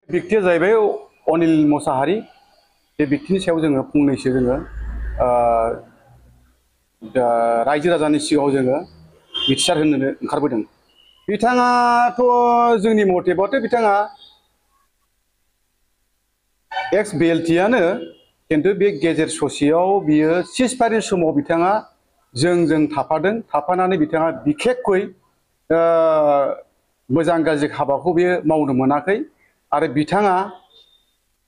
व्यक्तिया जाहैबाय अनिल मोसाहारी। बे व्यक्तिनि सायाव जोङो फंनैसो जोङो रायजो राजानि सिगाङाव जोङो मिथिसार होनो ओंखारबोदों। बिथाङाथ' जोंनि मथेबाथ' बिथाङा एक्स बिएलटिआनो, खिन्थु बे गेजेर ससेयाव बियो सिजफायारनि समाव बिथाङा जों थाफादों। थाफानानै बिथाङा बिखेखयै मोजां गाज्रि हाबाखौ बियो मावनो मोनाखै। आरो बिथाङा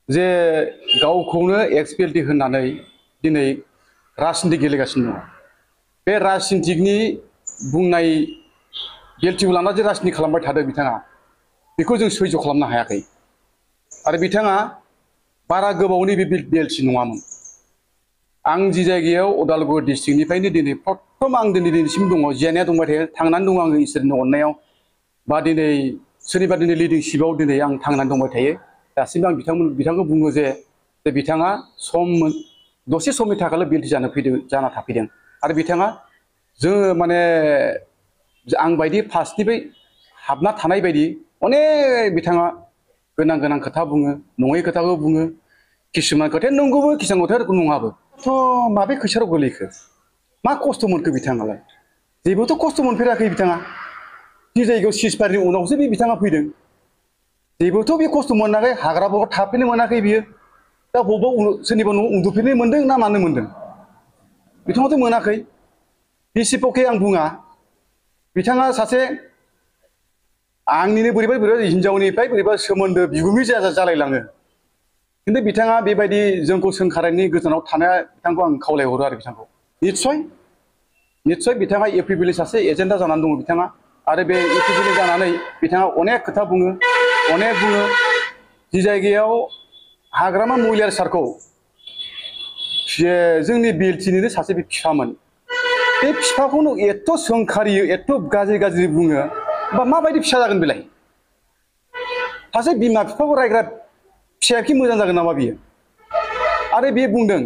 जे गावखौनो एक्स बिएलटि होननानै दिनै राजनिति गेलेगासिनो दङ। बे राजनितिकनि बुंनाय बिएलटिखौ लानानै जे राजनिति खालामबाय थादों बिथाङा, बेखौ जों सैज' खालामनो हायाखै। आरो बिथाङा बारा गोबावनि बे बिएलटि नङामोन। आं जि जायगायाव उदालगुरि डिस्ट्रिक्टनिफ्रायनो दिनै प्रथम आं दिनैसिम दङ, जेंनाया दंबाय थायो, थांनानै दङ आङो इसोरनि अननायाव। बा दिनै सोरनिबा दिनै लिडिंशिपआव दिनै आं थांनानै दंबाय थायो। दासिमबो आं बिथांखौ बुङो जे बिथाङा दसे समनि थाखायल' बिएलटि जाना थाफैदों। आरो बिथाङा जोङो माने आं बायदि फार्स्टनिफ्राय हाबना थानाय बायदि अनेक बिथाङा गोनां खोथा बुङो, नङै खोथाखौ बुङो। किसुमान खोथाया नंगौबो, किसुमान खोथाया नङाबो। थ' माबे खैसाराव गोलैखो? मा खस्थ' मोनखो बिथाङालाय? जेबोथ' खस्थ' मोनफेराखै बिथाङा। जि जायगायाव सिजफायारनि उनावसो बिथाङा फैदों। जेबोथ' बे खस्थ' मोनाखै, हाग्राफोराव थाफैनो मोनाखै बियो। दा बबेबा सोरनिबा न'आव उन्दुफैनो मोन्दों ना मानो मोन्दों? बिथाङाथ' मोनाखै। बिसि पक्षे आं बुङा। बिथाङा सासे आंनिनो बोरैबा हिनजावनिफ्राय बोरैबा सोमोन्दो बिगुमै जालायलाङो। खिन्थु बिथाङा बेबायदि जोंखौ सोंखारिनि गोजानाव थानाया बिथांखौ आं खावलायहरो आरो बिथांखौ। निस्सय बिथाङा एपिबिलि सासे एजेन्डा जानानै दङ बिथाङा। आरो बे एपिबिलि जानानै बिथाङा अनेक खोथा बुङो, अनेक बुङो। जि जायगायाव हाग्रामा महिलारी सारखौ जोंनि बिएलटिनिनो सासे बे बिफामोन। बे बिफाखौनो एथ' सोंखारियो, एथ' गाज्रि बुङो, होमबा माबायदि फिसा जागोन बेलाय? सासे बिमा बिफाखौ रायग्रा फिसाया खि मोजां जागोन नामा बियो? आरो बे बुंदों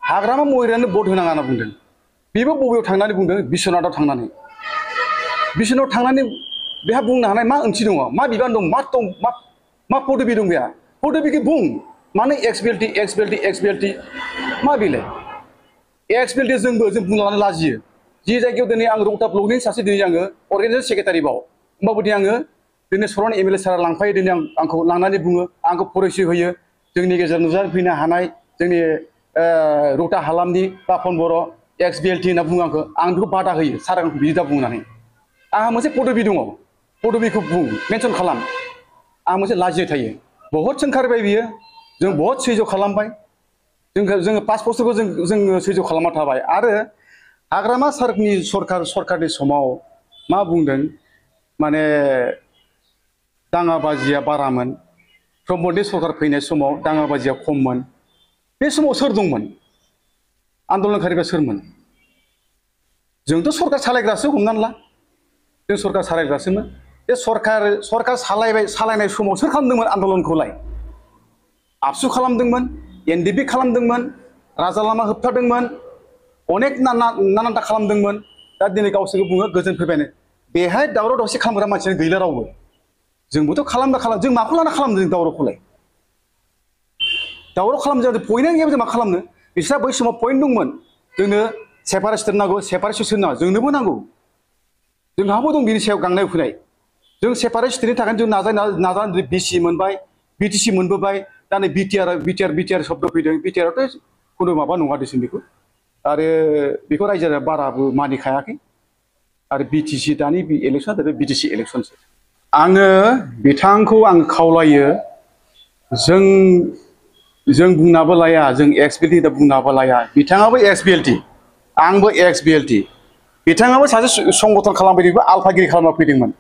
हाग्रामा महिलारिनो भट होनाङा होनना बुंदों। बेबो बबेयाव थांनानै बुंदों? बिश्वनाथआव थांनानै। बिश्वनाथआव थांनानै बेहा बुंनो हानाय मा ओंथि दङ? मा बिबान दं? मा पदबि दं बेहा? पदबिखौ बुं। मानो एक्स बिएलटि मा बेलाय? एक्स बिएलटि जों बुंना लानो लाजियो। जि जायगायाव दिनै आं रौता ब्लकनि सासे दिनै आङो अर्गेनाइजेसन सेक्रेटारिबाव, होमबाबो दिनै आङो दिनै सरन एमएलए सारा लांफायो, दिनै आंखौ लांनानै बुङो, आंखौ परिचय होयो। जोंनि गेजेराव नुजाफैनो हानाय जोंनि रौता हालामनि बापन बर' एक्स बिएलटि होनना बुङो आंखौ। आं बेखौ बादा होयो, सार आंखौ बिदि दा बुंनानै। आंहा मोनसे पदबि दङ, पदबिखौ बुं, मेनसन खालाम। आं मोनसे लाजिनाय थायो। बहुद सोंखारिबाय बियो, जों बहुद सैज' खालामबाय। जोङो 5 बोसोरखौ जोङो सैज' खालामना थाबाय। आरो हाग्रामा सरकारनि समाव मा बुंदों? माने दाङाबाजिया बारामोन। प्रमदनि सरकार फैनाय समाव दाङाबाजिया खममोन। बे समाव सोर दंमोन? आन्दलनकारिफ्रा सोरमोन? जोंथ' सरकार सालायग्रासो, हमनानै ला। जों सरकार सालायग्रासोमोन। बे सरकार सालायनाय समाव सोर खालामदोंमोन आन्दलनखौलाय? आबसु खालामदोंमोन, एनडिएफबि खालामदोंमोन, राजा लामा होबथादोंमोन, अनेक नानान्था खालामदोंमोन। दा दिनै गावसोरबो बुङो गोजोन फैबायनो। बेहाय दावराव दावसि खालामग्रा मानसियानो गैला रावबो। जोंबोथ' खालाम जों माखौ लाना खालामदों जों दावरावखौलाय? दावराव खालामदों पइन्टआनो गैया, जों मा खालामनो? बिस्रा बै समाव पइन्ट दंमोन। जोंनो सेपारेटिस्ट नांगौ, सेपारेटिस्ट नाङा, जोंनोबो नांगौ। जोंहाबो दं बिनि सायाव गांनाय उखैनाय। जों सेपारेटिस्टनि थाखायनो जों नाजानानै बिसि मोनबाय, बिटिसि मोनबोबाय। दा नै बिटिआर शब्द फैदों। बिटिआरआथ' खुनु माबा नङा दिसुन बेखौ। आरो बेखौ रायजोआ बाराबो मानिखायाखै। आरो बिटिसि दानि इलेक्सना जाहैबाय बिटिसि इलेक्सनसो। आङो बिथांखौ आं खावलायो, जों बुंनाबो लाया, जों एक्स बिएलटि दा बुंनाबो लाया। बिथाङाबो एक्स बिएलटि, आंबो एक्स बिएलटि। बिथाङाबो सासे संगठन खालामफैदोंमोन, आलफागिरि खालामना फैदोंमोन।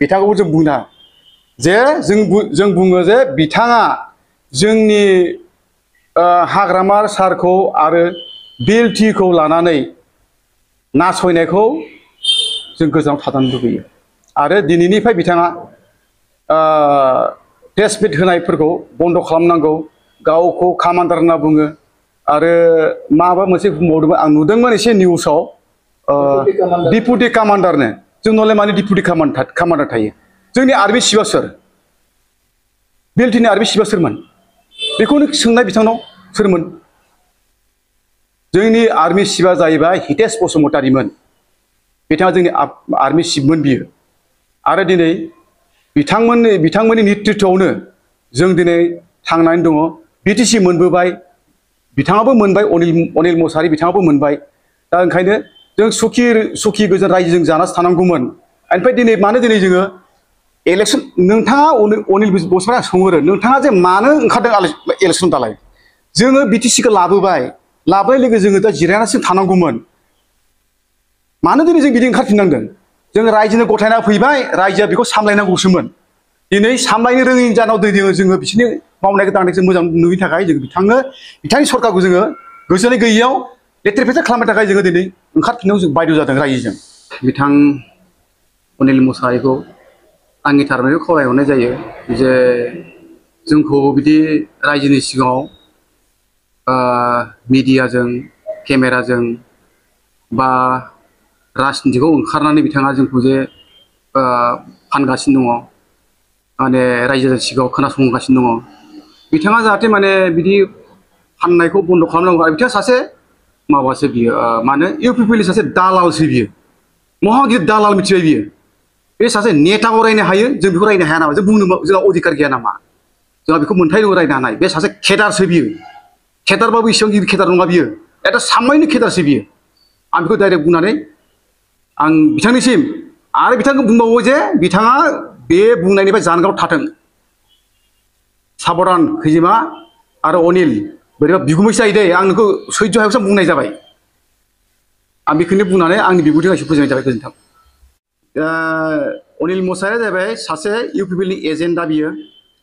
बिथांखौबो जों बुङा जे जों बुङो जे बिथाङा जोंनि हाग्रामा सारखौ आरो बिएलटिखौ लानानै नासयनायखौ जों गोजानाव थाजानो लुबैयो। आरो दिनैनिफ्राय बिथाङा प्रेस मिट होनायफोरखौ बन्द' खालामनांगौ। गावखौ कामान्डार होनना बुङो। आरो माबा मोनसे बुंबावदोंमोन, आं नुदोंमोन एसे निउसाव, डिपुटि कामान्डारनो। जोंनावलाय माने डिपुटि कामान्डार थायो? जोंनि आर्मि चिफआ सोर? बिएलटिनि आर्मि चिफआ सोरमोन बेखौनो सोंनाय बिथांनाव सोरमोन जोंनि आर्मि चिफआ जाहैबाय हितेश बसुमतारीमोन बिथाङा जोंनि आर्मि चिफमोन बियो आरो दिनै बिथांमोननि नेतृत्वआवनो जों दिनै थांनानै दङ बिटिसि मोनबोबाय बिथाङाबो मोनबाय अनिल मसाहारि बिथाङाबो मोनबाय दा ओंखायनो जों सुखि गोजोन रायजोजों जानासो थानांगौमोन ओमफ्राय दिनै मानो दिनै जोङो इलेक्सन नोंथाङा अनिल बसुमतारी सोंहरो नोंथाङा जे मानो ओंखारदों इलेक्सन दालाय जोङो बिटिसिखौ लाबोनाय लोगो जोङो दा जिरायनासो थानांगौमोन मानो दिनै जों बिदि ओंखारफिननांदों जों रायजोनो गथायना फैबाय रायजोआ बेखौ सामलायनांगौसोमोन दिनै सामलायनो रोङैनि जाहोनाव दिनै जोङो बिसोरनि मावनाय दांनायखौ मोजां नुयिनि थाखाय जों बिथांनि सरकारखौ जोङो गोजोनै गैयैयाव लेथेर फेथेर खालामनो थाखाय जोङो दिनै ओंखारफिननायाव जों बायद' जादों रायजोजों बिथां अनिल मसाहारिखौ आंनि थारनायखौ खावलायहरनाय जायो जे जोंखौ बिदि रायजोनि सिगाङाव मिडियाजों केमेराजों बा राजनितिखौ ओंखारनानै बिथाङा जोंखौ जे फानगासिनो दङ माने रायजोनि सिगाङाव खोनासंगासिनो दङ बिथाङा जाहाथे माने बिदि फाननायखौ बन्द' खालामनांगौ आरो बिथाङा सासे माबासो बियो मा होनो इउपिपिएलनि सासे दालालसो बियो महा गिदिर दालाल मिथिबाय बियो बे सासे नेताखौ रायनो हायो जों बेखौ रायनो हाया नामा जों बुंनो जोंहा अधिकार गैया नामा जोंहा बेखौ मोन्थाय दङ रायनो हानाय बे सासे खेदारसो बियो खेदारबाबो इसेबां गिदिर खेदार नङा बियो एटा साननायनि खेदारसो बियो आं बेखौ डाइरेक्ट बुंनानै आं बिथांनिसिम आरो बिथांखौ बुंबावो जे बिथाङा बे बुंनायनिफ्राय जानगाराव थाथों साबधान खैजिमा आरो अनिल बोरैबा बिगुमैसो जायो दे आं नोंखौ सैज्य हायावसो बुंनाय जाबाय आं बेखौनो बुंनानै आंनि बिबुंथिखौ एसे फोजोबनाय जाबाय गोजोन्थों अनिल मसाहारिया जाहैबाय सासे इउपिपिएलनि एजेन्डा बियो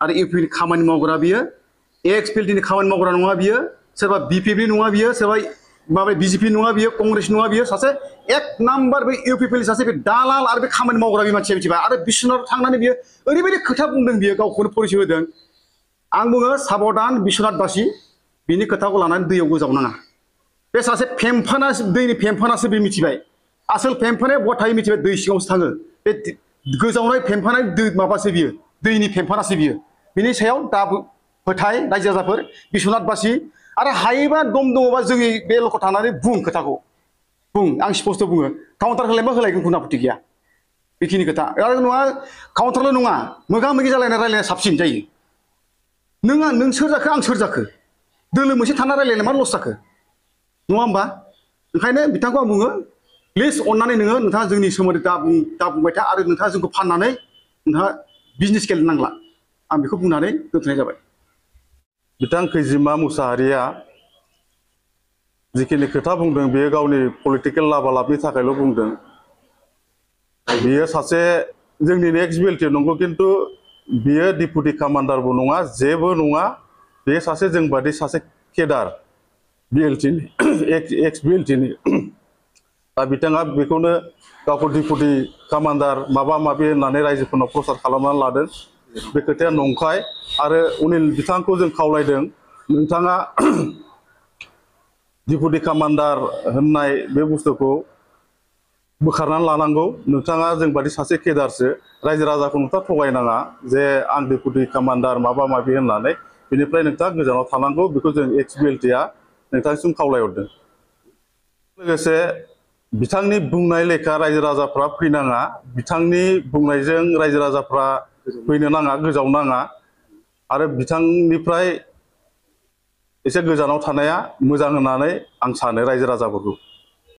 आरो इउपिपिएलनि खामानि मावग्रा बियो एक्सपिएलटिनि खामानि मावग्रा नङा बियो सोरबा बिपिएफनि नङा बियो सोरबा माबा बिजेपि नङा बियो कंग्रेस नङा बियो सासे एक नाम्बार बे इउपिपिएलनि सासे बे दालाल आरो बे खामानि मावग्रा बे मानसिया मिथिबाय आरो बिश्वनाथ थांनानै बियो ओरैबायदि खोथा बुंदों बियो गावखौनो परिचय होदों आं बुङो साबधान बिश्वनाथबासि बिनि खोथाखौ लानानै दैयाव गोजावनाङा बे सासे फेम्फानासो दैनि फेम्फानासो बे मिथिबाय आसोल फेम्फानाया बहा थायो मिथिबाय दै सिङावसो थाङो बे गोजावनाय फेम्फानाय दै माबासो बियो दैनि फेम्फानासो बियो बिनि सायाव दा फोथाय रायजो राजाफोर बिश्वनाथबासि आरो हायोबा दम दङबा जोंनि बे लकआव थानानै बुं खोथाखौ बुं आं स्पस्ट बुङो काउन्टार होलायबा होलायगोन खुना आपत्ति गैया बेखिनि खोथा आरो नङा काउन्टारल' नङा मोगा मोगि रायलायनाया साबसिन जायो नों सोर जाखो आं सोर जाखो दोलो मोनसे थाना रायलायनाय मा लस जाखो नङा होमबा ओंखायनो बिथांखौ आं बुङो प्लिज अननानै नोंथाङा जोंनि सोमोन्दै दा बुंबाय था आरो नोंथाङा जोंखौ फाननानै नोंथाङा बिजनेस गेलेनो नांला आं बेखौ बुंनानै दोनथ'नाय जाबाय बिथां खैजिमा मुसाहारिया जिखिनि खोथा बुंदों बेयो गावनि पलिटिकेल लाबालाबनि थाखायल' बुंदों बियो सासे जोंनि एक्स-बिएलटि नंगौ खिन्थु बियो डिपुटि कामान्डारबो नङा जेबो नङा बे सासे जोंबादि सासे केडार बिएलटिनि एक्स-बिएलटिनि दा बिथाङा बेखौनो गावखौ डिपुटि कामान्डार माबा माबि होननानै रायजोफोरनाव प्रसार खालामनानै लादों बे खोथाया नंखाय आरो अनिल बिथांखौ जों खावलायदों नोंथाङा डिपुटि कामान्डार होननाय बे बुस्थुखौ बोखारनानै लानांगौ नोंथाङा जोंबादि सासे केडारसो रायजो राजाखौ नोंथाङा थगायनाङा जे आं डिपुटि कामान्डार माबा माबि होननानै बेनिफ्राय नोंथाङा गोजानाव थानांगौ बेखौ जों एक्स-बिएलटिआ नोंथांसिम खावलायहरदों लोगोसे बिथांनि बुंनाय लेखा रायजो राजाफ्रा फैनाङा बिथांनि बुंनायजों रायजो राजाफ्रा फैनो नाङा गोजावनाङा आरो बिथांनिफ्राय एसे गोजानाव थानाया मोजां होननानै आं सानो रायजो राजाफोरखौ